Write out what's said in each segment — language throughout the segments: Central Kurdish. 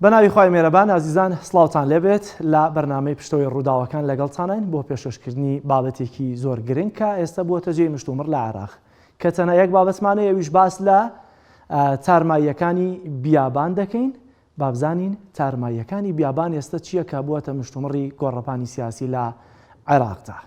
بە ناوی خوای مێرەبان ئازیزان سڵاوتان لێبێت لە بەرنامەی پشتەوەی ڕووداوەکان لەگەڵتانین بۆ پێشکەشکردنی بابەتێکی زۆر گرنگ کە ئێستا بووەتە جێی مشتومڕ لە عێراق کە تەنها یەک بابەتمانەیە ئەویش باس لە تارماییەکانی بیابان دەکەین بابزانین تارماییەکانی بیابان ئێستا چییە کە بووەتە مشتومڕی گۆڕەپانی سیاسی لە عێراقدا.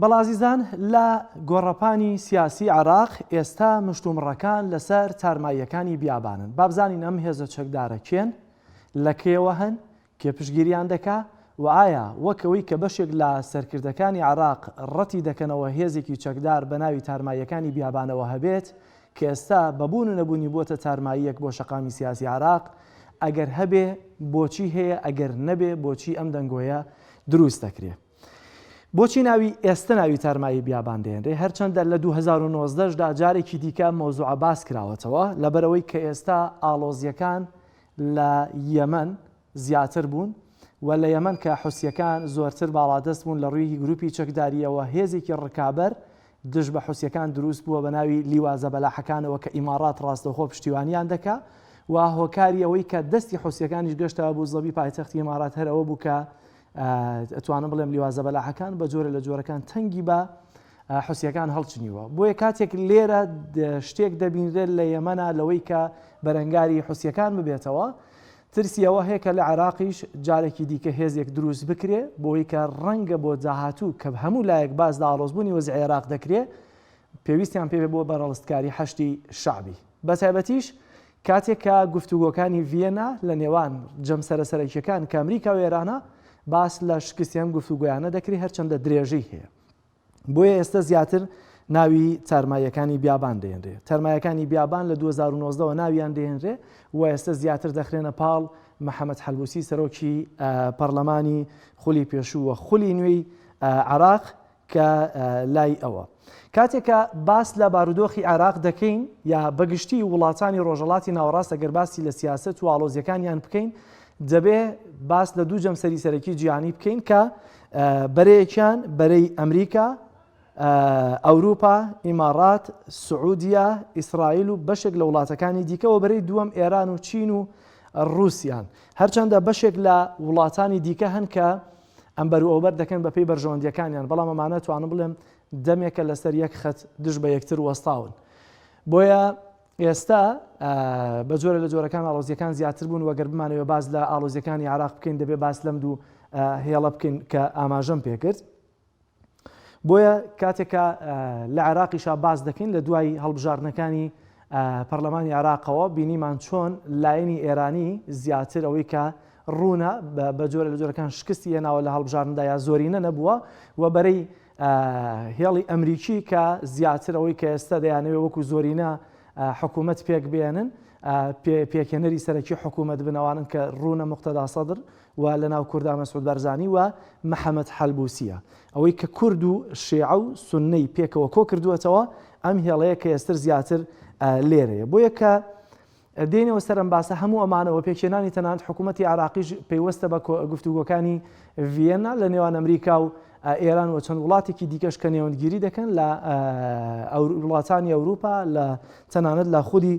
بەڵێ ئازیزان لە گۆڕەپانی سیاسی عێراق ئێستا مشتومڕەکان لەسەر تارماییەکانی بیابانن. با بزانین ئەم هێزە چەکدارە کێن، لە کەیەوە هەن، کێ پشتگیریان دەکا و ئایا وەک ئەوەی کە بەشێک لە سەرکردەکانی عێراق ڕەتی دەکەنەوە هێزێکی چەکدار بە ناوی تارماییەکانی بیابانەوە هەبێت کە ئێستا بە بوون و نەبوونی بووەتە تارماییەک بۆ شەقامی سیاسی عێراق، ئەگەر هەبێ بۆچی هەیە ئەگەر نەبێ بۆچی ئەم دەنگۆیە دروست دەکرێ؟ بۆچی ناوی ئێستە ناوی تارمایی بیابان دێنرێ هەرچەندە لە 2019 دا جارێکی دیکە ئەم مەوزوعە باس کراوەتەوە لەبەرئەوەی کە ئێستا ئاڵۆزیەکان لە یەمەن زیاتر بوون و لە یەمەن کە حوسیەکان زۆرتر باڵادەست بوون لە ڕووی گروپی چەکداریەوە هێزێکی ڕکابەر دژ بە حوسیەکان دروست بووە بە ناوی لیوا زەبەلاحەکانەوە کە ئیماڕات ڕاستەوخۆ پشتیوانیان دەکا و هۆکاری ئەوەی کە دەستی حوسیەکانیش گەشتە ئەبوزەبی پایتەختی ئیمارات هەر ئەوە بوو کە ئەتوانم بڵێم لیوا زەبەلاحەکان بە جۆرە لە جۆرەکان تەنگی بە حوسیەکان هەڵچنیوە بۆیە کاتێک لێرە شتێک دەبینرێت لە یەمەنا لەوەی کە بەرەنگاری حوسیەکان ببێتەوە ترسی ئەوە هەیە کە لە عێراقیش جارێکی دیکە هێزێک دروست بکرێ بۆی کە ڕەنگە بۆ داهاتوو کە هەموو لایەک باس لە ئاڵۆزبوونی وەزعی عێراق دەکرێ پێویستیان پێ بۆ بەرەڵستکاری حەشدی شەعبی بەتایبەتیش کاتێک کە گفتوگۆکانی ڤیەنا لە نێوان جەمسەرە سەرەکیەکان کە ئەمریکا و ئێرانە باس لە شکستی ئەم گفتوگۆیانە دەکرێت هەرچەندە درێژەی هەیە بۆیە ئێستا زیاتر ناوی تارماییەکانی بیابان دێنرێ تەرمایەکانی بیابان لە 2019ەوە ناویان دێنرێ و ئێستا زیاتر دەخرێنە پاڵ محەممەد حەلبوسی سەرۆکی پەرلەمانی خولی پێشوو و خولی نوێی عراق کە لای ئەوە. کاتێک کە باس لە بارودۆخی عێراق دەکەین یا بەگشتی وڵاتانی ڕۆژەڵاتی ناوەڕاست ئەگەر باسی لە سیاسەت و ئاڵۆزیەکانیان بکەین دەبێ باس لە دوو جەمسەری سەرەکی جیهانی بکەین کە بەرەیەکیان بەرەی ئەمریکا، ئەوروپا، ئیماڕات، سعودیە، ئیسرائیل و بەشێک لە وڵاتەکانی دیکە و بەرەی دووەم ئێران و چین و ڕووسیان. هەرچەندە بەشێک لە وڵاتانی دیکە هەن کە ئەمبەر و ئەوبەر دەکەن بەپێی بەرژەوەندیەکانیان، بەڵام ئەمانە توانم بڵێم دەمێکە لەسەر یەک خەت دژ بە یەکتر وەستاون. بۆیە ئێستا بە جۆرە لە جۆرەکان ئاڵۆزیەکان زیاتر بوون و گەر بمانەوێ باس لە ئاڵۆزیەکانی عێراق بکەین دەبێ باس لەم دوو هێڵە بکەین کە ئاماژەم پێکرد. بۆیە کاتێک کە لە عێراقیشا باس دەکەین لە دوای هەڵبژاردنەکانی پەرلەمانی عێراقەوە بینیمان چۆن لایەنی ئێرانی زیاتر ئەوەی کە ڕوونە بە جۆرە لە جۆرەکان شکستی هێناوە لە هەڵبژاردندا یا زۆرینە نەبووە و بەرەی هێڵی ئەمریکی کە زیاتر ئەوەی کە ئێستا دەیانەوێ وەکو زۆرینە حکوومەت پێک بێنن پێکهێنەری سەرەکی حکوومەت بنەوانن کە ڕوونە مقتەدا سەدر و لە ناو کوردا مەسعود بارزانی و محەمەد حەلبوسیە. ئەوەی کە کورد و شێعە و سوننەی پێکەوە کۆ کردووەتەوە ئەم هێڵەیە کە ئێستر زیاتر لێرەیە. بۆیە کە دێینەوە سەر ئەم باسە هەموو ئەمانە و پێکهێنانی تەنانەت حکوومەتی عێراقیش پەیوەستە بە گفتوگۆکانی ڤیەننا لە نێوان ئەمریکا و ئێران و چەند وڵاتێکی دیکەش کە نێوەندگیری دەکەن لە وڵاتانی ئەوروپا لە تەنانەت لە خودی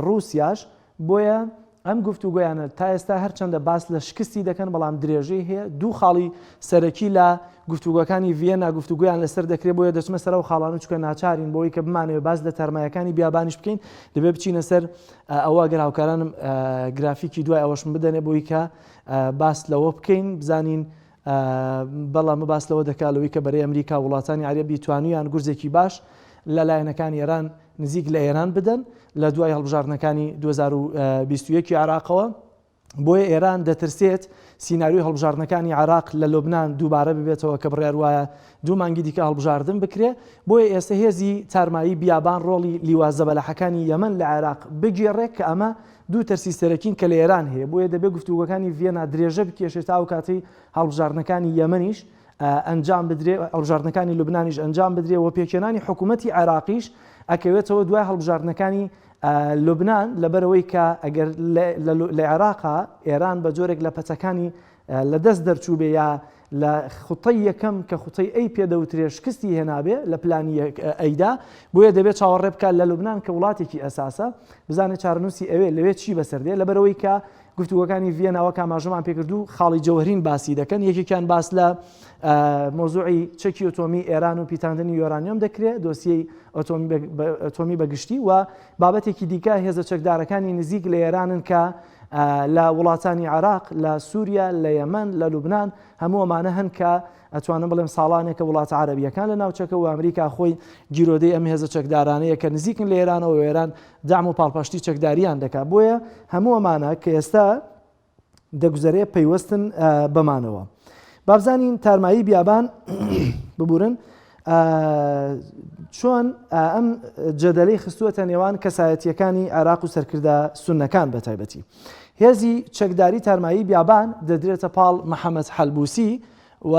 ڕووسیاش بۆیە ئەم گفتوگۆیانە تا ئێستا هەرچەندە باس لە شکستی دەکەن بەڵام درێژەی هەیە، دوو خاڵی سەرەکی لە گفتوگۆکانی ڤیەننا گفتوگۆیان لەسەر دەکرێت، بۆیە دەچمە سەر ئەو خاڵانە چونکە ناچارین بۆی کە بمانەوێت باس لە تارمایەکانی بیابانیش بکەین دەبێت بچینە سەر ئەوە گەر هاوکارانم گرافیکی دوای ئەوەشم بدەنێ بۆی کە باس لەوە بکەین بزانین بەڵام باس لەوە دەکات لەوەی کە بەرەی ئەمریکا و وڵاتانی عەرەبی توانیان گورزێکی باش لە لایەنەکانی ئێران نزیک لە ئێران بدەن لە دوای هەڵبژاردنەکانی 2021 عێراقەوە. بۆیە ئێران دەترسێت سیناریۆی هەڵبژاردنەکانی عێراق لە لوبنان دووبارە ببێتەوە کە بڕیار وایە دوو مانگی دیکە هەڵبژاردن بکرێ، بۆیە ئێستە هێزی تارمایی بیابان ڕۆڵی لیوا زەبەلاحەکانی یەمەن لە عێراق بگێڕێ کە ئەمە دوو ترسی سەرەکین کە لە ئێران هەیە، بۆیە دەبێ گفتوگۆکانی ڤیەنا درێژە بکێشێ تا ئەو کاتەی هەڵبژاردنەکانی یەمەنیش ئەنجام بدرێ، هەڵبژاردنەکانی لوبنانیش ئەنجام بدرێ و پێکهێنانی حکوومەتی عێراقیش ئەکەوێتەوە دوای هەڵبژاردنەکانی لوبنان، لەبەرئەوەی کە ئەگەر لە عێراقا ئێران بە جۆرێک لە پەتەکانی لە دەست دەرچووبێ یا لە خوتەی یەکەم کە خوتەی ئەی پێ دەوترێ شکستی هێنابێ لە پلانی ئەیدا، بۆیە دەبێ چاوەڕێ بکات لە لوبنان کە وڵاتێکی ئەساسە بزانێ چارەنووسی ئەوێ لەوێ چی بەسەر دێ، لەبەرئەوەی کە گفتوگۆکانی ڤیەنا وەک ئاماژەمان پێکرد دوو خاڵی جەوهرین باسی دەکەن، یەکێکیان باس لە مۆزوعی چەکی ئۆتۆمی ئێران و پیتاندنی یۆرانیۆم دەکرێت، دۆسیەی ئۆتۆمی بە گشتی و بابەتێکی دیکە هێزە چەکدارەکانی نزیک لە ئێرانن کە لە وڵاتانی عێراق، لە سووریا، لە یەمەن، لە لوبناان هەموو ئەمانە هەن کە ئەتوانم بڵێم ساڵانێکە وڵاتە عەرەبییەکان لە ناوچەکە و ئەمریکا خۆی گیرۆدەی ئەم هێزە چەکدارانەیە کە نزیکن لە ئێرانەوە و ئێران دەعم و پاڵپشتی چەکداریان دەکات بۆیە هەموو ئەمانە کە ئێستا دەگوزەرێ پەیوەستن بەمانەوە. بابزانین تارمایی بیابان ببورن چۆن ئەم جەدەلەی خستووەتە نێوان کەسایەتیەکانی عێراق و سەرکردە سوننەکان بە تایبەتی. هێزی چەکداری تارمایی بیابان دەدرێتە پاڵ محەممەد حەلبوسی و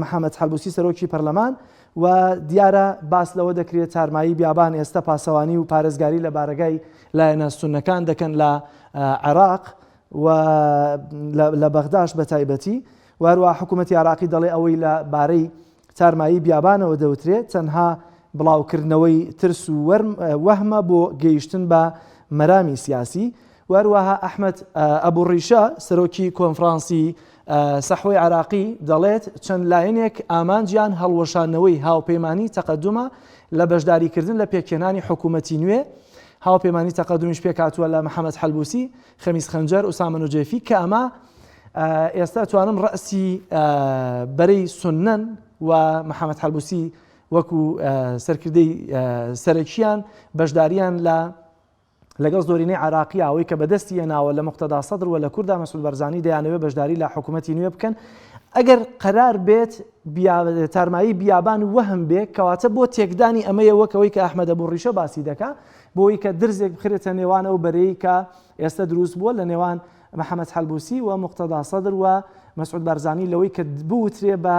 محەممەد حەلبوسی سەرۆکی پەرلەمان و دیارە باس لەوە دەکرێت تارمایی بیابان ئێستا پاسەوانی و پارێزگاری لە بارەگای لایەنە سوننەکان دەکەن لە عێراق و لە بەغداش بە تایبەتی و هەروەها حکوومەتی عێراقی دەڵێ ئەوەی لە بارەی تارمایی بیابانەوە دەوترێت تەنها بڵاوکردنەوەی ترس و وەهمە بۆ گەیشتن بە مەرامی سیاسی و هەروەها ئەحمەد ئەبو ڕیشە سەرۆکی کۆنفرانسی سەحوەی عێراقی دەڵێت چەند لایەنێک ئامانجیان هەڵوەشاندنەوەی هاوپەیمانی تەقەدومە لە بەشداریکردن لە پێکهێنانی حکوومەتی نوێ هاوپەیمانی تەقەدومیش پێکهاتووە لە محەمەد حەلبوسی، خەمیس خەنجەر، ئوسامە نوجێفی کە ئەمە ئێستا توانم ڕەسی بەرەی سوننەن و محەمەد حەلبوسی وەکو سەرکردەی سەرەکیان بەشداریان لە لەگەڵ زۆرینەی عراقی ئەوەی کە بەدەستی هێناوە لە مقتەدا سەدر و لە کوردا مەسعود بەرزانی دەیانەوێت بەشداری لە حکوومەتی نوێ بکەن ئەگەر قەرار بێت تارمایی بیابان وەهم بێ کەواتە بۆ تێکدانی ئەمەیە وەک ئەوەی کە ئەحمەد ئەبوو ڕیشە باسی دەکا بۆی کە درزێک بخرێتە نێوان ئەو بەرەی کە ئێستا دروست بووە لە نێوان محەممەد حەلبوسی و مقتەدا سەدر و مەسعود بارزانی لەوەی کە بوترێ بە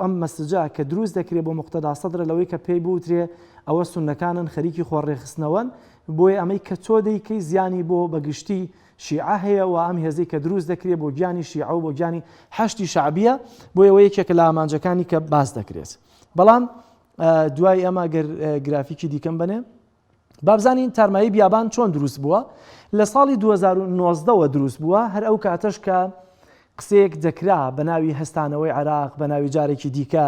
ئەم مەسجە کە دروست دەکرێ بۆ مقتەدا سەدرە لەوەی کە پێی بوترێ ئەوە سوننەکانن خەریکی خۆڕێخستنەوەن بۆیە ئەمەی کە تۆ دەیکەی زیانی بۆ بەگشتی شیعە هەیە و ئەم هێزەی کە دروست دەکرێت بۆ گیانی شیعە و بۆ گیانی حەشدی شەعبیە بۆیە ئەوە یەکێکە لە ئامانجەکانی کە باس دەکرێت بەڵام دوای ئەمە گەر گرافیکی دیکەم بنێ بابزانین تارمایی بیابان چۆن دروست بووە لە ساڵی 2009ەوە دروست بووە هەر ئەو کاتەش کە قسەیەک دەکرا بە ناوی هەستانەوەی عێراق بە ناوی جارێکی دیکە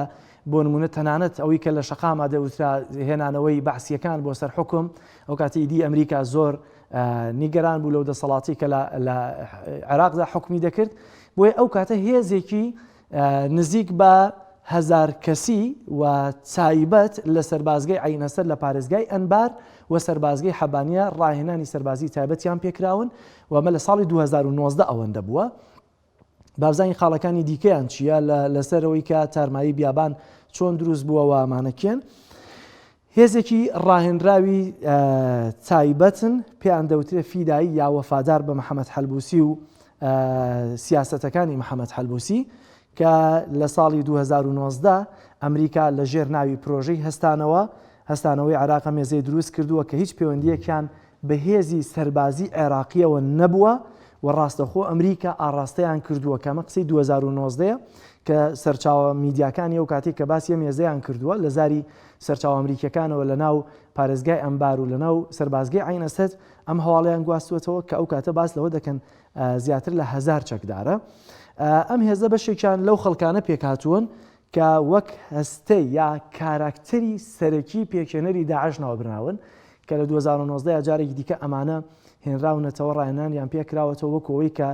بۆ نمونە تەنانەت ئەوەی کە لە شەقاما دەوترا هێنانەوەی بەعسیەکان بۆ سەر حکوم ئەو کاتی ئیدی ئەمریکا زۆر نیگەران بوو لەو دەسەڵاتی کە لە عێراقدا حکومی دەکرد بۆیە ئەو کاتە هێزێکی نزیک بە هەزار کەسی و تایبەت لە سەربازگەی عەینەسەر لە پارێزگای ئەنبار و سەربازگەی حەبانیە ڕاهێنانی سەربازی تایبەتیان پێکراون و ئەمە لە ساڵی 2019 ئەوەندە بووە. بابزانین خاڵەکانی دیکەیان چییە لەسەرەوەی کە تارمایی بیابان چۆن دروست بووە و ئەمانە کێن. هێزێکی ڕاهێنراوی تایبەتن پێیان دەوترێ فیدایی یا وەفادار بە محەمەد حەلبوسی و سیاسەتەکانی محەمەد حەلبوسی کە لە ساڵی 2019 ئەمریکا لە ژێر ناوی پرۆژەی هەستانەوە هەستانەوەی عێراق ئەم هێزەی دروست کردووە کە هیچ پەیوەندییەکیان بە هێزی سەربازی عێراقییەوە نەبووە و ڕاستەخۆ ئەمریکا ئاڕاستەیان کردووە کە ئەمە قسەی 2019 کە سەرچاوە میدیاکانی ئەو کاتێک کە باسی ئەم هێزەیان کردووە لە زاری سەرچاوە ئەمریکیەکانەوە لە ناو پارێزگای ئەنبار و لە ناو سەربازگەی عەین ئەسەد ئەم هەواڵیان گواستووەتەوە کە ئەو کاتە باس لەوە دەکەن زیاتر لە هەزار چەکدارە ئەم هێزە بەشێکیان لەو خەڵکانە پێکهاتوون کە وەک هەستەی یا کاراکتەری سەرەکی پێکهێنەری داعش ناوبراون کە لە 2019 جارێکی دیکە ئەمانە هێنراونەتەوە ڕاهێنانیان پێکراوەتەوە وەکو ئەوەی کە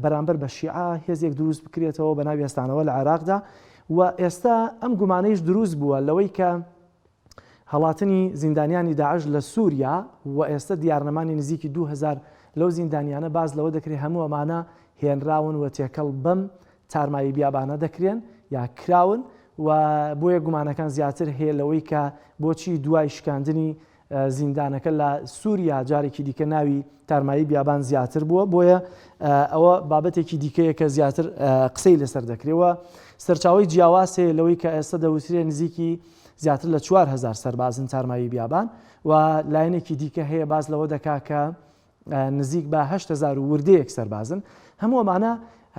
بەرامبەر بە شیعە هێزێک دروست بکرێتەوە بە ناوی هەستانەوە لە عێراقدا و ئێستا ئەم گومانەیش دروست بووە لەوەی کە. هەڵاتنی زیندانیانی داعش لە سووریا و ئێستە دیارنەمانی نزیکی 2000 لەو زیندانیانە باس لەوە دەکرێت هەموو ئەمانە هێنراون و تێکەڵ بەم تارمایی بیابانە دەکرێن یا کراون و بۆیە گومانەکان زیاتر هەیە لەوەی کە بۆچی دوای شکاندنی زیندانەکە لە سووریا جارێکی دیکە ناوی تارمایی بیابان زیاتر بووە بۆیە ئەوە بابەتێکی دیکەیە کە زیاتر قسەی لەسەر دەکرێەوە سەرچاوی جیاواز هەیە لەوەی کە ئێستا دەوترێ نزیکی زیاتر لە 4هزار سەربازن تارمایی بیابان و لایەنێکی دیکە هەیە باز لەوە دەکا کە نزیک بە 8000 و وردەیەک سەربازن. هەموو ئەمانە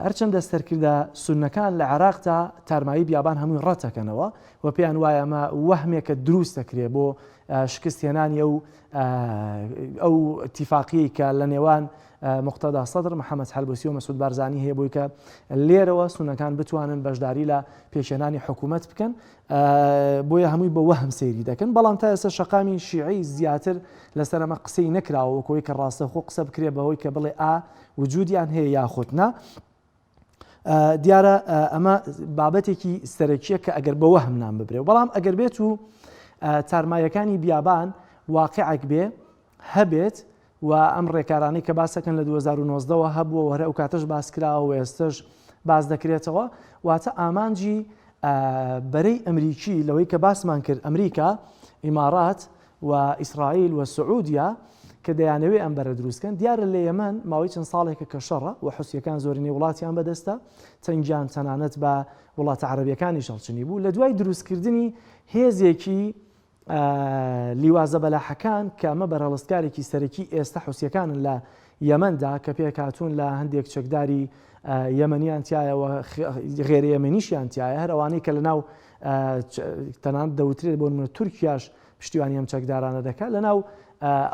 هەرچەندە سەرکردە سوننەکان لە عێراقدا تارمایی بیابان هەمووی ڕەتەکەنەوە و پێیان وایە ئەمە وەهمێکە دروست دەکرێت بۆ شکست هێنانی ئەو ئەو ئیتیفاقیەی کە لە نێوان مقتەدا سەدر، محەمەد حەلبوسی و مەسعود بارزانی هەیە بۆی کە لێرەوە سوننەکان بتوانن بەشداری لە پێکهێنانی حکوومەت بکەن. بۆیە هەمووی بە وەهم سەیری دەکەن، بەڵام تا ئێستا شەقامی شیعی زیاتر لەسەر ئەمە قسەی نەکراوە وەک ئەوەی کە ڕاستەوخۆ قسە بکرێت بەوەی کە بڵێ ئا وجودیان هەیە یاخود نا. دیارە ئەمە بابەتێکی سەرەکیە کە ئەگەر بە وەهم نام ببرێ، بەڵام ئەگەر بێت و تارمایەکانی بیابان واقعێک بێ هەبێت و ئەم ڕێکارانەی کە باسەکەن لە 2019 وە هەبووە و هەر ئەو کاتەش باس کراوە و ئێستەش باس دەکرێتەوە، واتە ئامانجی بەرەی ئەمریکی لەوەی کە باسمان کرد ئەمریکا، ئیمارات و ئیسرائیل و سعودیا کە دەیانەوێ ئەم بەرە دروست کەن، دیارە لە یەمەن ماوەی چەند ساڵێکە کە شەڕە و حوسییەکان زۆرینەی وڵاتیان بەدەستە، تەنگیان تەنانەت بە وڵاتە عەرەبییەکانیش هەڵچنی بوو لە دوای دروستکردنی هێزێکی لیوا زەبەلاحەکان کە ئەمە بەرهەڵستکارێکی سەرەکی ئێستە حوسیەکانن لە یەمەندا کە پێکهاتوون لە هەندێک چەکداری یەمەنیان تایە و غێرە یەمەنیشیان تایە هەر ئەوانەی کە لە ناو تەنانەت دەوترێت بۆ نمونە تورکیاش پشتیوانی ئەم چەکدارانە دەکات لە ناو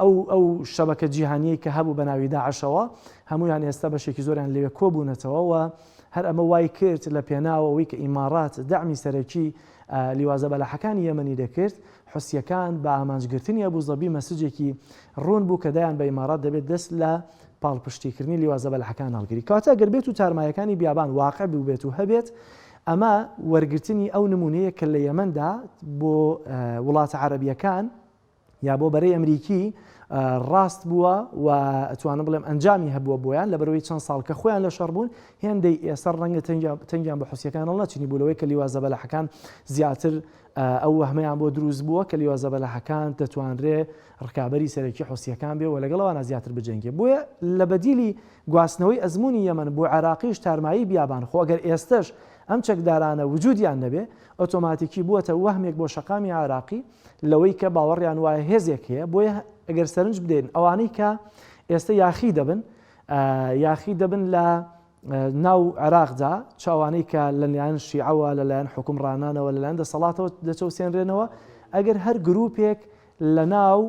ئەو ئەو شەبەکە جیهانیەی کە هەبوو بە ناوی داعشەوە هەمویان ئێستا بەشێکی زۆریان لەوێ کۆبوونەتەوە و هەر ئەمە وای کرد لە پێناوەوەی کە ئیمارات دەعمی سەرەکی لیوا زەبەلاحەکانی یەمەنی دەکرد، حوسییەکان بە ئامانجگرتنی ئەبوزەبی مەسجێکی ڕوون بوو کە دایان بە ئیمارات دەبێت دەست لە پاڵپشتیکردنی لیوا زەبەلاحەکان هەڵگری. کەواتە ئەگەر بێت و تارمایەکانی بیابان واقع بووبێت و هەبێت، ئەمە وەرگرتنی ئەو نموونەیە کە لە یەمەندا بۆ وڵاتە عەرەبییەکان، یا بۆ بەرەی ئەمریکی ڕاست بووە و ئەتوانم بڵێم ئەنجامی هەبووە بۆیان لەبەرەوەی چەند ساڵ کە خۆیان لە شەڕ بوون هێندەی ئێستا ڕەنگە تەنگیان بە حوسیەکان هەڵنەچنی بوو لەوەی کە لیوا زەبەلاحەکان زیاتر ئەو وەهمەیان بۆ دروست بووە کە لیوا زەبەلاحەکان دەتوانرێ ڕکابەری سەرەکی حوسیەکان بێ و لەگەڵ ئەوانە زیاتر بجەنگێ بۆیە لە بەدیلی گواستنەوەی ئەزموونی یەمەن بۆ عێراقیش تارمایی بیابان خۆ ئەگەر ئێستەش ئەم چەکدارانە وجودیان نەبێ ئۆتۆماتیکی بووەتە وەهمێک بۆ شەقامی عێراقی لەوەی کە باوەڕیان وایە هێزێک هەیە، بۆیە ئەگەر سەرنج بدەین ئەوانەی کە ئێستا یاخی دەبن یاخی دەبن لە ناو عێراقدا چاوانەی کە لەلایەن شیعەوە لەلایەن حکومڕانانەوە لەلایەن دەسەڵاتەوە دەچەوسێنرێنەوە ئەگەر هەر گروپێک لە ناو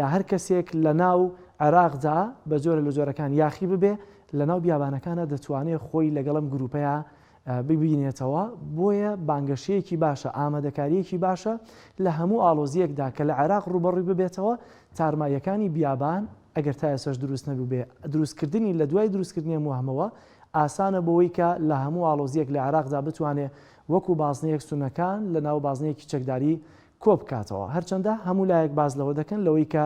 یا هەر کەسێک لە ناو عێراقدا بە جۆرە لە جۆرەکان یاخی ببێ لە ناو بیابانەکانە دەتوانێت خۆی لەگەڵم گروپەیە ببینێتەوە، بۆیە بانگەشەیەکی باشە، ئامادەکارییەکی باشە لە هەموو ئاڵۆزییەکدا کە لە عێراق ڕووبەڕووی ببێتەوە، تارماییەکانی بیابان ئەگەر تا ئێستاش دروست نەبووبێ، دروستکردنی لە دوای دروستکردنی ئەم وەهمەوە ئاسانە بۆوەی کە لە هەموو ئاڵۆزییەک لە عێراقدا بتوانێ وەکو بازنەیەک سوننەکان لە ناو بازنەیەکی چەکداری کۆبکاتەوە، هەرچەندە هەموو لایەک باس لەوە دەکەن لەوەی کە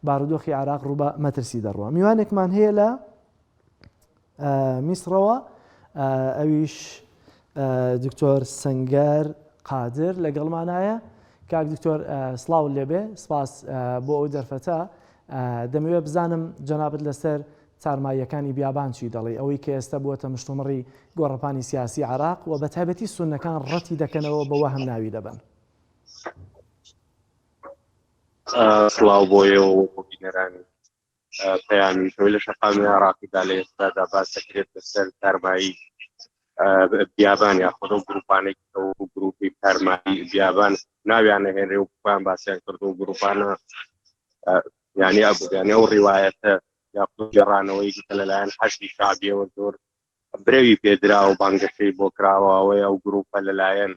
بارودۆخی عێراق ڕوو بە مەترسی دەڕوا. میوانێکمان هەیە لە. میسڕەوە ئەویش دکتۆر سەنگەر قادر لەگەڵمانایە کاک دکتۆر سڵاو لێبێ سپاس بۆ ئەو دەرفەتە دەمەوێت بزانم جەنابت لەسەر تارماییەکانی بیابان چی دەڵێ ئەوەی کە ئێستا بووەتە مشتومڕی گۆڕەپانی سیاسی عراق و بە تایبەتی سونەکان ڕەتی دەکەنەوە بە وەهم ناوی دەبەن. سڵاو بۆ ئێوە بۆ بینەرانی پەیامی ئەوەی لە شەقامی عێراقیدا لە ئێستادا باس دەکرێت لەسەر تارمایی بیابان یاخود ئەو گروپانەی ئەو گروپی تارمایی بیابان ناویان نەهێنرێ و خۆیان باسیان کردو و گروپانە یعنی ئەبوو ئەو ڕیوایەتە یاخود گەڕانەوەی کە لەلایەن حەشدی شعبیەوە زۆر برەوی پێدرا و بانگەشەی بۆ کراوە ئەوەی ئەو گروپە لەلایەن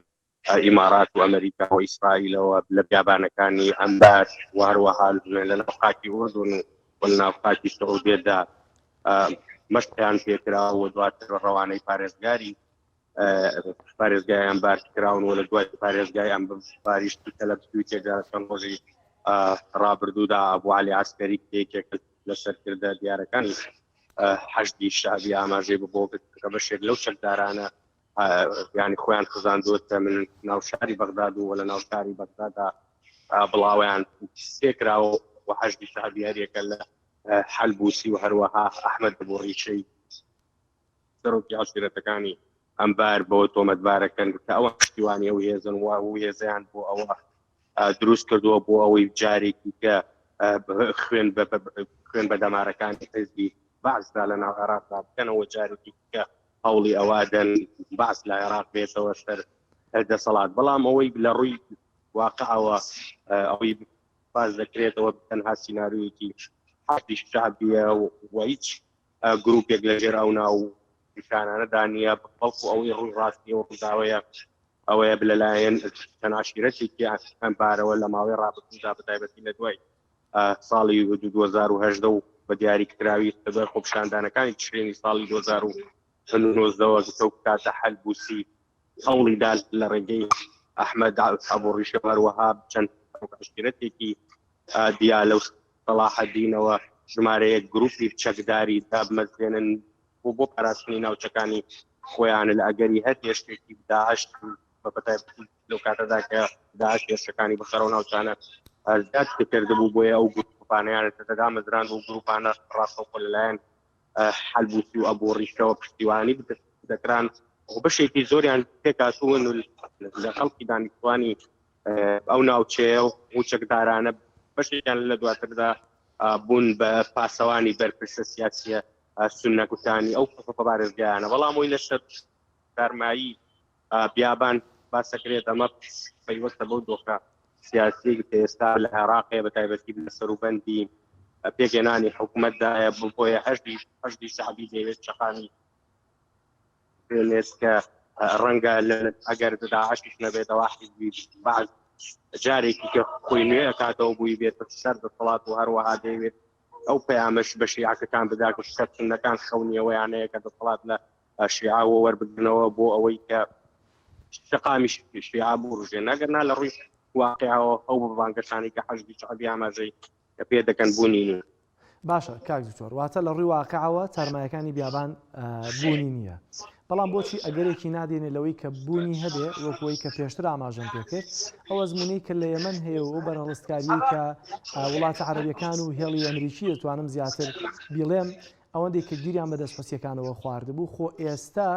ئیمارات و ئەمریکا و ئیسرائیلەوە لە بیابانەکانی ئەنبار و هەروەها لە ناو خاکی ئوردون و لە ناو خاکی سعودیەدا مەشقیان پێکرا و دواتر ڕەوانەی پارێزگاری. پارێزگای ئەنبار کراون و لە دوای پارێزگای ئەنباریش کە لە تویتێکدا چەند ڕۆژی ڕابردوودا ئەبوو عەلی عەسکەری یەکێک لە سەرکردە دیارەکانی حەشدی شەعبی ئاماژەی بۆ کە بەشێک لەو چەکدارانە ینی خۆیان خزاندووەتە من ناو شاری بەغداد و لە ناو شاری بەغدادا بڵاویان پێکراوە و حەشدی شەعبی هەریەکە لە حەلبوسی و هەروەها ئەحمەد بۆ ڕیشەی سەرۆکی عەشیرەتەکانی ئەنبار بەوە تۆمەتبارەکەن کە ئەوان پشتیوانی ئەو هێزن و ئەو هێزیان بۆ ئەوە دروست کردووە بۆ ئەوەی جارێکی کە خوێن خوێن بە دەمارەکانی حزبی بەعسدا لە ناو عێراقدا بکەنەوە، جارێکی کە هەوڵی ئەوە دەن بەعس لە عێراق بێتەوە سەر دەسەڵات. بەڵام ئەوەی لە ڕووی واقعەوە ئەوەی باس دەکرێتەوە تەنها سیناریۆیەکی حەشدی شەعبیە و هیچ گروپێک لەژێر ئەو ناو نیشانانەدا نییە، بەڵکو ئەوەی ڕووی ڕاستی ئەو ڕووداوەیە ئەوەیە لەلایەن چەند عەشیرەتێکی ئەنبارەوە لە ماوەی ڕابردوودا بە تایبەتی لە دوای ساڵی 2018 و بە دیاریکراوی لە دوای خۆپیشاندانەکانی تشرینی ساڵی 2019ەوە کە کاتە حەلبوسی هەوڵی دا لە ڕێگەی ئەحمەد ئەبوو ڕیشە هەروەها چەند عەشیرەتێکی دیالە و سەڵاحەدینەوە ژمارەیەک گروپی چەکداری دابمەزرێنن بۆ بۆ پاراستنی ناوچەکانی خۆیان لە ئەگەری هەر هێرشێکی داعش، بە بەتایبەتی لەو کاتەدا کە داعش هێرشەکانی بەسەر ئەو ناوچانە زیاد کردبوو، بۆیە ئەو گروپانەیان دامەزراند و گروپانە ڕاستەوخۆ لەلایەن حەلبوسی و ئەبوو ڕیشەوە پشتیوانی دەکران و بەشێکی زۆریان پێکهاتوون لە خەڵکی دانیشتوانی ئەو ناوچەیە و چەکدارانە بەشێکیان لە دواتردا بوون بە پاسەوانی بەرپرسە سیاسیە سوننەکانی ئەو پارێزگایانە. بەڵام ئەوی لەسەر تارمایی بیابان باسەکرێت ئەمە پەیوەستە بەو دۆخە سیاسی کە ئێستا لە عێراقەیە، بە تایبەتی لە سەروبەندی پێکهێنانی حکوومەتدایە، بۆیە حەشدی شەعبی دەیەوێت شەقامی بێنێت کە ڕەنگە ئەگەر داعشیش نەبێتەوە حیزبی بەعس جارێکی کە خۆی نوێ ئەکاتەوە بووی بێتە سەر دەسەڵات و هەروەها دەیەوێت ئەو پەیامەش بە شیعەکەکان بدا کە سوننەکان خەونیەوەیان هەیە کە دەسەڵات لە شیعەوە وەربگرنەوە بۆ ئەوەی کە شەقامی شیعە بوروژێن. ئەگەر نا لە ڕووی واقعەوە ئەو بانگەشانەی کە حەشدی شەعبی ئاماژەی پێ دەکەن بوونی نییە. باشە کاک دکتۆر، واتە لە ڕووی واقعەوە تارمایەکانی بیابان بوونی نییە، بەڵام بۆچی ئەگەرێکی نادێنێ لەوەی کە بوونی هەبێ وەک ئەوەی کە پێشتر ئاماژەم پێکرد، ئەو ئەزموونەی کە لە یەمەن هەیە و ئەو بەرهەڵستکاریەی کە وڵاتە عەرەبیەکان و هێڵی ئەمریکی دەتوانم زیاتر بیڵێم ئەوەندەی کە گیریان بەدەست حوسیەکانەوە خواردبوو، خۆ ئێستا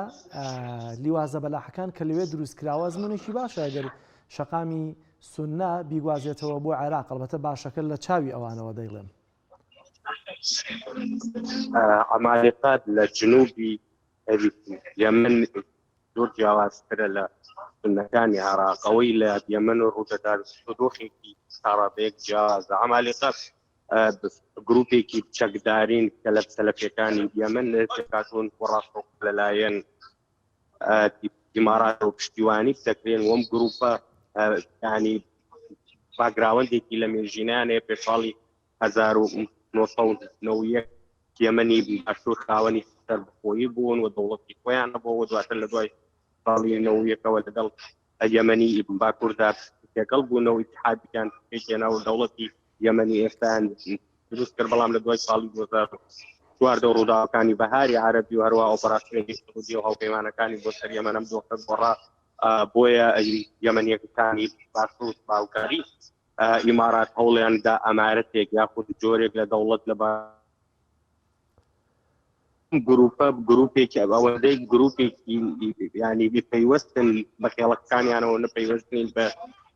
لیوا زەبەلاحەکان کە لەوێ دروست کراوە ئەزموونێکی باشە ئەگەر شەقامی سوننە بیگوازێتەوە بۆ عێراق، ئەڵبەتە باشەکە لە چاوی ئەوانەوە دەیڵێم. عەمالێقات لە جنوبی یەمەن زۆر جیاوازترە لە سوننەکانی عێراق. ئەوەی لە یەمەن ڕوودەدات دۆخێکی تاڕادەیەک جیاوازە. عەمالێقات گروپێکی چەکدارین کە لە سەلەفیەکانی یەمەن پێکهاتوون و ڕاستەوخۆ لەلایەن ئیماراتەوە پشتیوانی دەکرێن. وەم گروپە ینی باگراوەندێکی لە مێژینیان هەیە، پێش ساڵی 1991 یەمەنی باشوور خاوەنی سەربەخۆیی بوون و دەوڵەتی خۆیان هەبوو و دواتر لە دوای ساڵی 91ەوە لەگەڵ یەمەنی باکووردا تێکەڵ بوونەوە، ئیتحادیان پێکهێنا و دەوڵەتی یەمەنی ئێستایان دروست کرد. بەڵام لە دوای ساڵی 2014 و ڕووداوەکانی بەهاری عەرەبی و هەروەها ئۆپەراسیۆنی سعودیە و هاوپەیمانەکانی بۆ سەر یەمەن ئەم دۆخە گۆڕا. بۆیە یەمەنیەکانی باشوور باوکاری ئیمارات هەوڵیان دا ئەمارەتێک یاخود جۆرێک لە دەوڵەت لە گروپە گروپێکی ئەوەندەی گروپێکی ینی پەیوەستن بە خێڵەکانیانەوە نە پەیوەست نین بە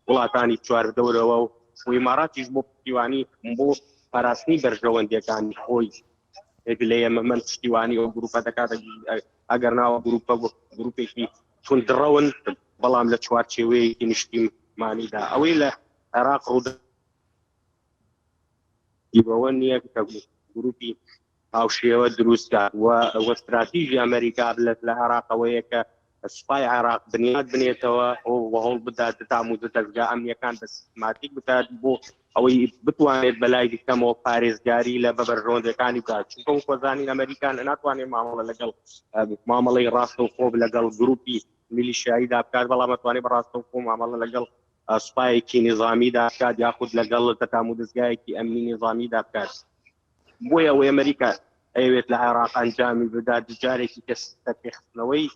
وڵاتانی چواردەورەوە و ئیماراتیش بۆ پشتیوانی بۆ پاراستنی بەرژەوەندیەکانی خۆی لە یەمەن پشتیوانی ئەو گروپە دەکات، ئەگەر ناوە گروپە گروپێکی توندڕەون بەڵام لە چوارچێوەیەکی نیشتیمانیدا. ئەوەی لە عێراق ڕوودا بەوە نییە کە گروپی هاوشێوە دروست کات و استراتیژی ئەمریکا لە عێراق ئەوەیە کە سوپای عێراق بنیات بنێتەوە و هەوڵ بدات دام و دەزگا ئەمنیەکان بە سیستماتیک بکات بۆ ئەوەی بتوانێت بەلای کەمەوە پارێزگاری لە بە بەرژەوەندەکانی بکات، چونکە وەکو زانین ئەمریکا ناتوانێت مامەڵە لەگەڵ مامەڵەی ڕاستەوخۆ لەگەڵ گروپی میلیشیاییدا بکات، بەڵام ئەتوانێت بە ڕاستەوخۆ مامەڵە لەگەڵ سوپایەکی نیزامیدا بکات یاخود لەگەڵ تەتامودەزگایەکی ئەمنی نیزامیدا بکات. بۆیە ئەوەی ئەمریکا ئەیەوێت لە عێراق ئەنجامی بدات جارێکی کە سەرپێخستنەوەی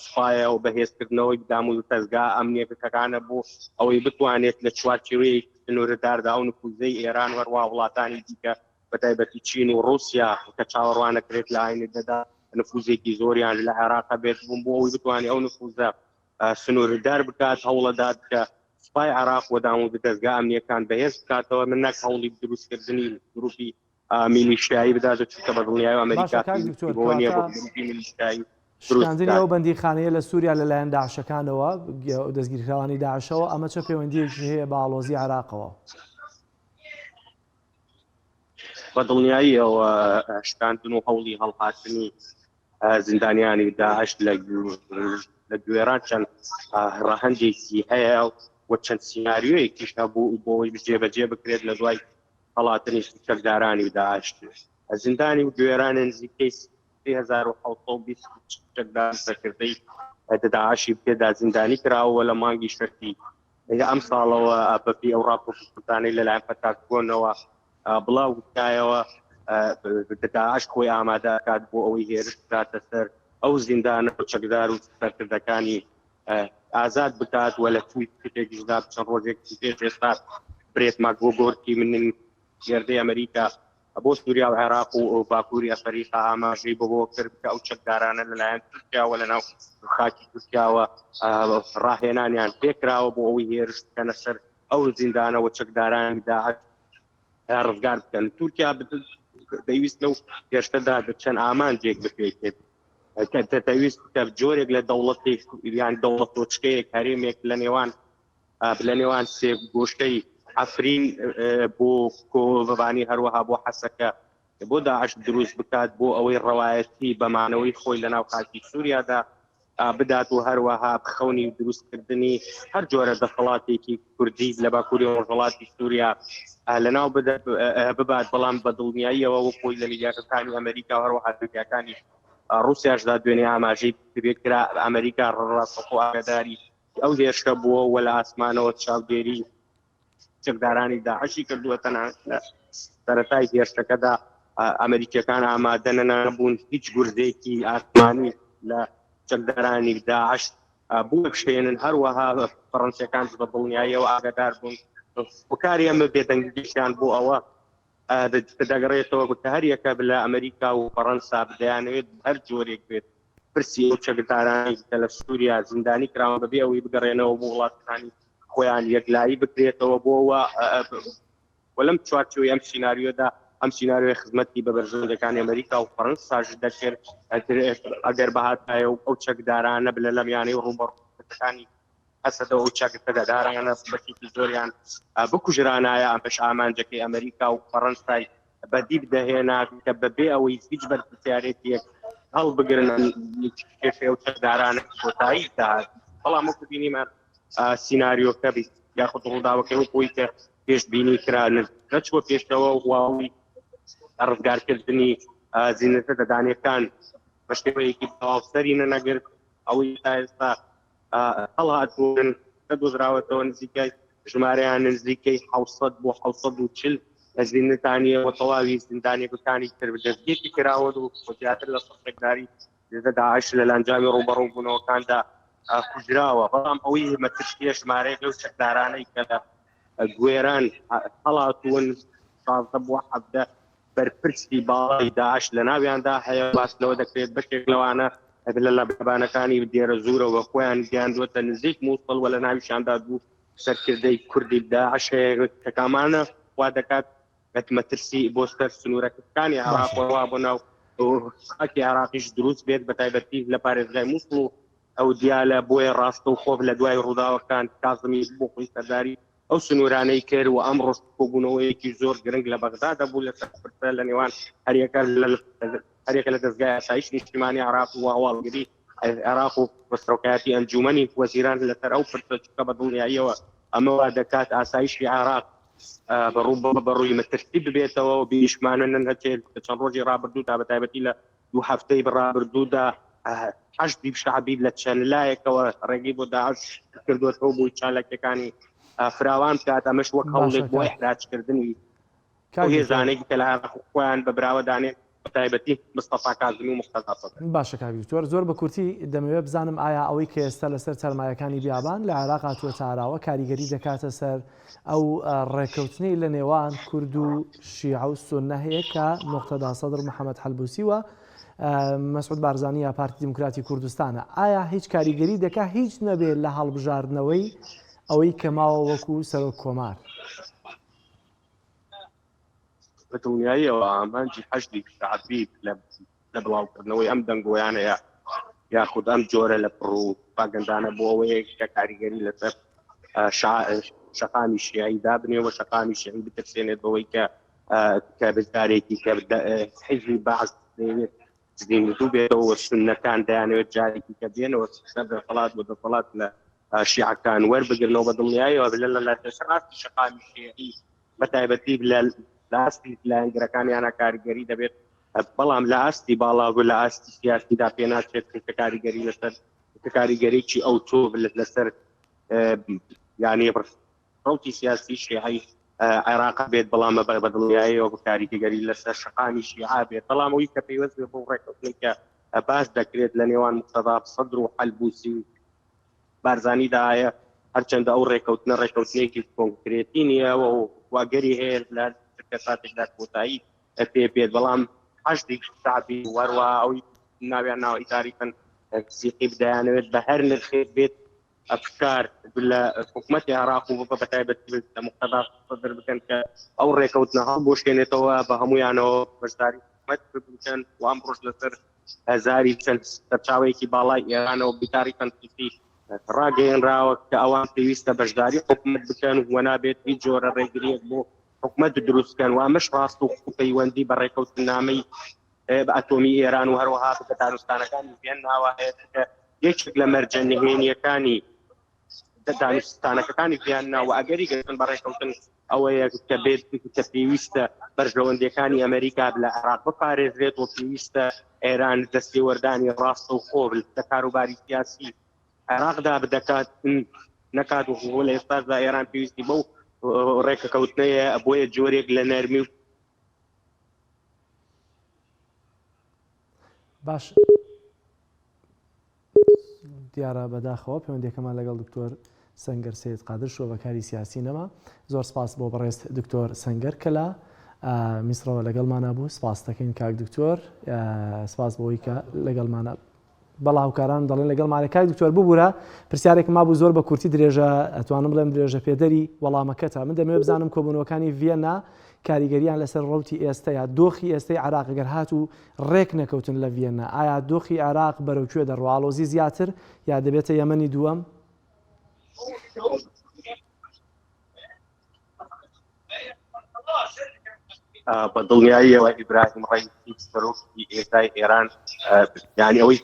سوپایە و بەهێزکردنەوەی دام و دەزگا ئەمنیەکەکانە بۆ ئەوەی بتوانێت لە چوارچێوەیەکی سنوورداردا ئەو نفوزەی ئێران وەروا وڵاتانی دیکە بە تایبەتی چین و ڕوسیا کە چاوەڕوانەکرێت لە ئایندەدا نفوزێکی زۆریان لە عێراق بێت بوون بۆ ئەوەی بتوانێت ئەو نفوزە سنووردار بکات، هەوڵەدات کە سوپای عێراق و دام و دەزگا ئەمنیەکان بەهێز بکاتەوە، من نەک هەوڵی دروستکردنی گروپی میلیشیایی بدات، چونکە بە دڵنیایی ئەمریکا باشە کاک دکتۆر، بۆ نییە بۆ کەواتە گروپی میلیشیایی دروست شکاندنی بکات. ئەو بەندیخانەیە لە سووریا لەلایەن داعشەکانەوە، دەستگیرکراوانی داعشەوە، ئەمە چە پەیوەندییەکی هەیە بە ئاڵۆزی عێراقەوە؟ بە دڵنیاییەوە شکاندن و هەوڵی هەڵهاتنی زیندانیانی داعش لە گوێران چەند ڕەهەندێکی هەیە و چەند سیناریۆیەکیش هەبوو بۆ ئەوەی جێبەجێ بکرێت لە دوای هەڵاتنی چەکدارانی داعش. زیندانی و گوێران نزیکەی 3720 چەکدار سەرکردەی داعشی تێدا زیندانی کراوە لە مانگی شەشی ئەم ساڵەوە بەپێی ئەو ڕاپۆرتانەی لەلایەن پەتاگۆنەوە بڵاو کرایەوە، داعش خۆی ئامادە ئەکات بۆ ئەوەی هێرش بکاتە سەر ئەو زیندانە و چەکدار و سەرکردەکانی ئازاد بکات و لە تویتێکیشدا چەند ڕۆژێک پێش ئێستا برێت ماکگۆگۆرکی من نێردەی ئەمریکا بۆ سووریا و عێراق و باکووری ئەفریقا ئاماژەی بەوە کرد کە ئەو چەکدارانە لەلایەن تورکیاوە لەناو خاکی تورکیاوە ڕاهێنانیان پێکراوە بۆ ئەوەی هێرش بکەنە سەر ئەو زیندانە و چەکدارانی داعش ڕزگار بکەن. تورکیا دەیویست لەو هێرشەدا چەند ئامانجێک بپێکێت کە دەیویست کە جۆرێک لە دەوڵەتێک یان دەوڵەتۆچکەیەک هەرێمێک لە نێوان لە نێوان سێ گۆشەی عەفرین بۆ کۆبانی هەروەها بۆ حەسەکە بۆ داعش دروست بکات بۆ ئەوەی ڕەوایەتی بە مانەوەی خۆی لە ناو خاکی سووریادا بدات و هەروەها خەونی دروستکردنی هەر جۆرە دەسەڵاتێکی کوردی لە باکووری ڕۆژهەڵاتی سووریا لەناو ببات. بەڵام بە دڵنیاییەوە وەک خۆی لە میدیاکانی ئەمریکا و هەروەها میدیاکانی ڕووسیاشدا دوێنێ ئاماژەی پێکرا، ئەمریکا ڕاستەوخۆ ئاگاداری ئەو هێرشە بووە و لە ئاسمانەوە چاودێری چەکدارانی داعشی کردووە. تەنانەت لە سەرەتای هێرشەکەدا ئەمریکیەکان ئامادە نەبوون هیچ گورزێکی ئاسمانی لە چەکدارانی داعش بوەشێنن. هەروەها فەڕەنسیەکان بە دڵنیاییەوە ئاگادار بوون. هۆکاری ئەمە بێدەنگیشیان بۆ ئەوە دەگەڕێتەوە کە هەریەکە لە ئەمریکا و فەڕەنسا دەیانەوێت هەر جۆرێک بێت پرسی ئەو چەکدارانەی کە لە سووریا زیندانی کراون بەبێ ئەوەی بگەڕێنەوە بۆ وڵاتەکانی خۆیان یەکلایی بکرێتەوە بۆەوە و لەم چوارچێوەی ئەم سیناریۆدا ئەم سیناریۆی خزمەتی بە بەرژەوەندەکانی ئەمریکا و فەرەنساش دەکرد ئەگەر بەهاتایە و ئەو چەکدارانە بلە لەم یانەی ڕووبەڕووەکانی هەسەدە و چەکدارانە بەشێکی زۆریان بکوژرانایە. ئەمەش ئامانجەکەی ئەمریکا و فەرەنسای بەدی دەهێنا کە بەبێ ئەوەی هیچ بەرپرسیارێتیەک هەڵبگرن کێشەی ئەو چەکدارانە کۆتایی داهات. بەڵام وەکو بینیمان سیناریۆکە بیت یاخود ڕووداوەکەی وەک ئەوەی کە پێشبینی کرا نەچووە پێشەوە و ئەوەی ڕزگارکردنی زیندە دەدانەکان بە شێوەیەکی تەواو سەری نەنەگرت. ئەوەی تا ئێستا هەڵهاتوون نەدۆزراوەتەوە نزیکای ژمارەیان نزیکەی 600 بۆ 640 زیندانیە و تەواوی زیندانیەکانی تر دەستگیری کراون و زیاتر لە 100 چەکداری لە داعش لە لەنجامی ڕووبەڕووبوونەوەکاندا کوژراوە. بەڵام ئەوەی مەترسیە ژمارەیەک لەو چەکدارانەی کە لە گوێران هەڵاتوون 16 بۆ 17 بەرپرسی باڵای داعش لە ناویاندا هەیە. باس لەوە دەکرێت بەشێک لەوانە لە لەبانەکانی دێرەزوورەوە خۆیان گەیاندووەتە نزیک مووسڵ و لە ناویشاندا دوو سەرکردەی کوردی داعش هەیە کە کامانە وا دەکات مەترسی بۆ سەر سنوورەکانی عێراق و بۆ ناو خاکی عێراقیش دروست بێت، بە تایبەتی لە پارێزگای مووسڵ و ئەو دیالە. بۆیە ڕاستەوخۆ لە دوای ڕووداوەکان کازمی بۆ خۆی سەرداری ئەو سنوورانەی کرد و ئەمڕۆش کۆبوونەوەیەکی زۆر گرنگ لە بەغدا دەبوو لەسەر پرسە لە نێوان هەریەکە لە هەریەکە لە دەزگای ئاسایش نیشتیمانی عێراق و هەواڵگری عێراق و سەرۆکایەتی ئەنجومەنی وەزیران لەسەر ئەو پرسە، چونکە بە دڵنیاییەوە ئەمە وا دەکات ئاسایشی عێراق بەڕوو بەڕووی مەترسی ببێتەوە و بیشمانە نەچێت لە چەند ڕۆژی ڕابردوودا بە تایبەتی لە دوو هەفتەی ڕابردوودا حەشدی شەعبی لە چەند لایەکەوە ڕێگەی بۆ داعش کردووەتەوە بۆی چالاکیەکانی فراوان بکات ئەمەش وەک هەوڵێک بۆ ئیحراجکردنی ئەو هێزانەی کە لە عێراق خۆیان بە براوە دانێن بە تایبەتی مستەفا کازمی و موقتەدا سەدر. باشە کاک دکتۆر زۆر بە کورتی دەمەوێت بزانم ئایا ئەوەی کە ئێستا لەسەر تەرمایەکانی بیابان لە عێراق هاتووەتە ئاراوە کاریگەری دەکاتە سەر ئەو ڕێکەوتنەی لە نێوان کورد و شیعە و سوننە هەیە کە موقتەدا سەدر محەمەد حەلبوسی و مەسعود بارزانی یا پارتی دیموکراتی کوردستانە ئایا هیچ کاریگەری دەکا هیچ نەبێ لە هەڵبژاردنەوەی ئەوەی کە ماوە وەکو سەرۆک کۆمار؟ بە دڵنیاییەوە ئامانجی حەشدی شەعبی لە بڵاوکردنەوەی ئەم دەنگۆیانەیە یاخود ئەم جۆرە لە پڕوپاگەندانە بۆ ئەوەیە کە کاریگەری لەسەر شەقامی شیعی دابنێ و شەقامی شیعی بترسێنێت بەوەی کە کە بزارێکی کە حیزبی بەعس دەیەوێت زیندوو بێتەوە سوننەکان دەیانەوێت جارێکی کە بێنەوە سەر دەسەڵات و دەسەڵات لە شیعەکان وەربگرنەوە بە دڵنیایەوە لە لە لەسەر ئاستی شەقامی شیعی بە تایبەتی لە ئاستی لایەنگرەکانیانە کاریگەری دەبێت بەڵام لە ئاستی باڵا و لە ئاستی سیاسیدا پێناچێت کە کاریگەری لەسەر کاریگەریی ئەو تۆ لەسەر یعنی ڕەوتی سیاسی شیعەی عێراق بێت بەڵام بە دڵنیاییەوە بە کاریگەری لەسەر شەقامی شیعە بێت بەڵام ئەوی کە پەیوەست بێت بەو ڕێککەوتنەی کە باس دەکرێت لە نێوان موقتەدا سەدر و حەلبوسی و بارزانیدا هەیە هەرچەندە ئەو ڕێککەوتنە ڕێککەوتنێکی کۆنکرێتی نییە و واگەری هەیە لە کەساتێکدا کۆتایی پێ بێت بەڵام حەشدی شەعبی وەروە ئەوی ناویان ناوە ئیداری تەنسیقی بدەیانەوێت بە هەر نرخێک بێت فشار لە حکومەتی عێراق و بە تایبەتی لە موقتەدا سەدر بکەن کە ئەو ڕێکەوتنە هەڵبوەشێنێتەوە بە هەمویانەوە بەشداری حکومەت بکەن و ئەمڕۆش لەسەر هەزاری چەند سەرچاوەیەکی باڵای ئێرانەوە بیتاری تەنقیسی ڕاگەیەنراوە کە ئەوان پێویستە بەشداری حکومەت بکەن و نابێت هیچ جۆرە ڕێگریەک بۆ حکومەت دروست بکەن و ئەمەش ڕاست و پەیوەندی بە ڕێکەوتنامەی بە ئەتۆمی ئێران و هەروەها بە دانوستانەکانی ڤیەنناوە هەیە کە یەکێک لە مەرجە نهێنیەکانی دانوستانەکەکانی ڤیەننا و ئەگەری گەشتن بە ڕێککەوتن ئەوەیە کە بێت کە پێویستە بەرژەوەندیەکانی ئەمریکا لە عێراق بپارێزرێت و پێویستە ئێران دەستێوەردانی ڕاستە و خۆ لە کاروباری سیاسی عێراقدا بدەکات نەکات و لە ئێستاشدا ئێران پێویستی بەو ڕێکەکەوتنەیە بۆیە جۆرێک لە نەرمی و باش دیارە بەداخەوە پەیوەندیەکەمان لەگەڵ دکتۆر سەنگەر سید قادر شرۆڤەکاری سیاسی نەما زۆر سپاس بۆ بەڕێز دکتۆر سەنگەر کە لە میسرەوە لەگەڵمانە بوو سپاس دەکەین کاک دکتۆر سپاس بۆی کە لەگەڵمانە بەڵا هاوکاران دەڵێن لەگەڵمانە کاک دکتۆر ببورە پرسیارێکم مابوو زۆر بە کورتی درێژە ئەتوانم بڵێم درێژە پێدەری وەڵامەکەتە من دەمەوێت بزانم کۆبوونەوەکانی ڤیەننا کاریگەریان لەسەر ڕەوتی ئێستە یا دۆخی ئێستەی عێراق گەر هاتوو ڕێک نەکەوتن لە ڤیەننا ئایا دۆخی عێراق بەرەو کوێ دەڕوا ئاڵۆزی زیاتر یا دەبێتە یەمەنی دووەم؟ بە دڵنیاییەوە ئیبراهیم ڕەئیسی سەرۆکی ئێستای ئێران یعنی ئەوەی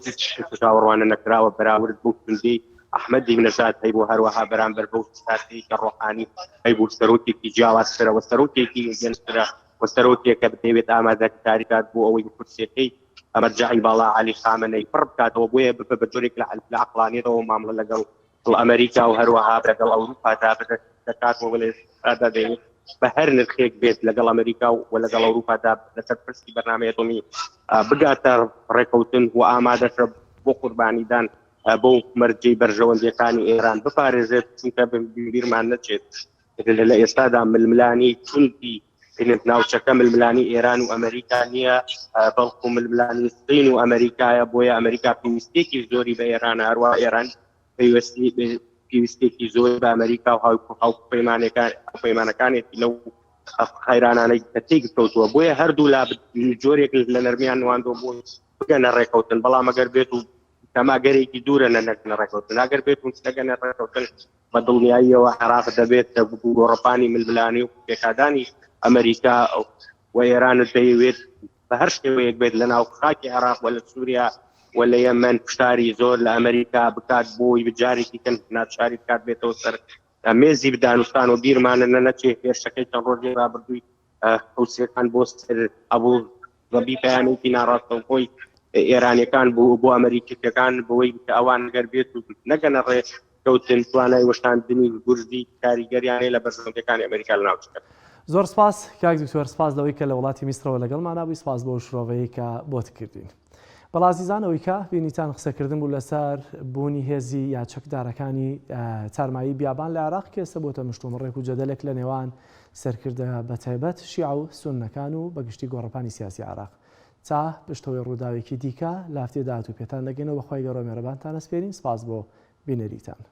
چاوەڕوانە نەکراوە بەراورد بۆ توندی ئەحمەدی نەژاد هەیبوو هەروەها بەرامبەر بەو ساتەی کە ڕۆحانی هەیبوو سەرۆکێکی جیاوازترە و سەرۆکێکی گەنجترە و سەرۆکێکە بدەوێت ئامادەکاری کات بۆ ئەوەی کورسیەکەی مەرجەعی باڵا عەلی خامنەی پڕ بکاتەوە بۆیە بە بە جۆرێک لە عەقڵانیەتەوە مامەڵە لەگەڵ ئەمریکا و هەروەها لەگەڵ ئەوروپادا دەکات و لە ئێستادا دەیەوێت بە هەر نرخێک بێت لەگەڵ ئەمریکا و لەگەڵ ئەوروپادا لەسەر پرسی بەرنامەی ئەتۆمی بگاتە ڕێکەوتن و ئامادەشە بۆ قوربانیدان بەو مەرجەی بەرژەوەندیەکانی ئێران بپارێزێت چونکە بیرمان نەچێت لە ئێستادا ململانی توندی ناوچەکە ململانی ئێران و ئەمریکا نییە بەڵکو ململانی سین و ئەمریکایە بۆیە ئەمریکا پێویستێکی زۆری بە ئێران هەروە ئێران پەیوەستی پێویستێکی زۆر بە ئەمریکا و هاوپەیمانەکان پەیمانەکانێتی لەو قەیرانانەی کە تێک کەوتووە بۆیە هەردوو لا جۆرێک لە نەرمیان نواندوە بۆ بگەنە ڕێکەوتن بەڵام ئەگەر بێت و تەماگەرێکی دوورە لە نەگەنە ڕێکەوتن ئەگەر بێت و نەگەنە ڕێکەوتن بە دڵنیاییەوە عێراق دەبێت گۆڕەپانی ململانێ و پێکدادانی ئەمریکا و ئێران دەیەوێت بە هەر شێوەیەک بێت لە ناو خاکی عێراق و لە سووریا و لە یەمەن فشاری زۆر لە ئەمریکا بکات بۆی بجارێکی کەم ناچاری بکات بێتەوە سەر. مێزی دانوستان و بیرمانە نە نەچێ هێرشەکەی چەند ڕۆژی ڕابردووی حوسیەکان بۆ سەر ئەبوو زەبی پەیامێکی ناڕاستەوخۆی ئێرانیەکان بوو بۆ ئەمریکیەکان بەوەی کە ئەوان گەر بێت و نەگەنە ڕێ کەوتن توانای وەشاندنی گورزی کاریگەریان هەیە لە بەرژەوەندیەکانی ئەمریکا لە ناوچەکە. زۆر سپاس کاک دکتۆر سپاس لەوەی کە لە وڵاتی میسرەوە لەگەڵمانا بووی سپاس بۆ شرۆڤەیەی کە بۆت کردین. بەڵ ئازیزان ئەوەی کە بینیتان قسەکردن بوو لەسەر بوونی هێزی یا چەکدارەکانی تارمایی بیابان لە عێراق کە ئێستا بۆتە مشتومڕێک و جەدەلێک لە نێوان سەرکردە بەتایبەت شیعە و سوننەکان و بەگشتی گۆڕەپانی سیاسی عێراق تا پشتەوەی ڕووداوێکی دیکە لە هەفتەی داهاتوو پێتان دەگەینەوە بەخوای گەورە مێرەبانتان ئەسپێرین سپاس بۆ بینەریتان.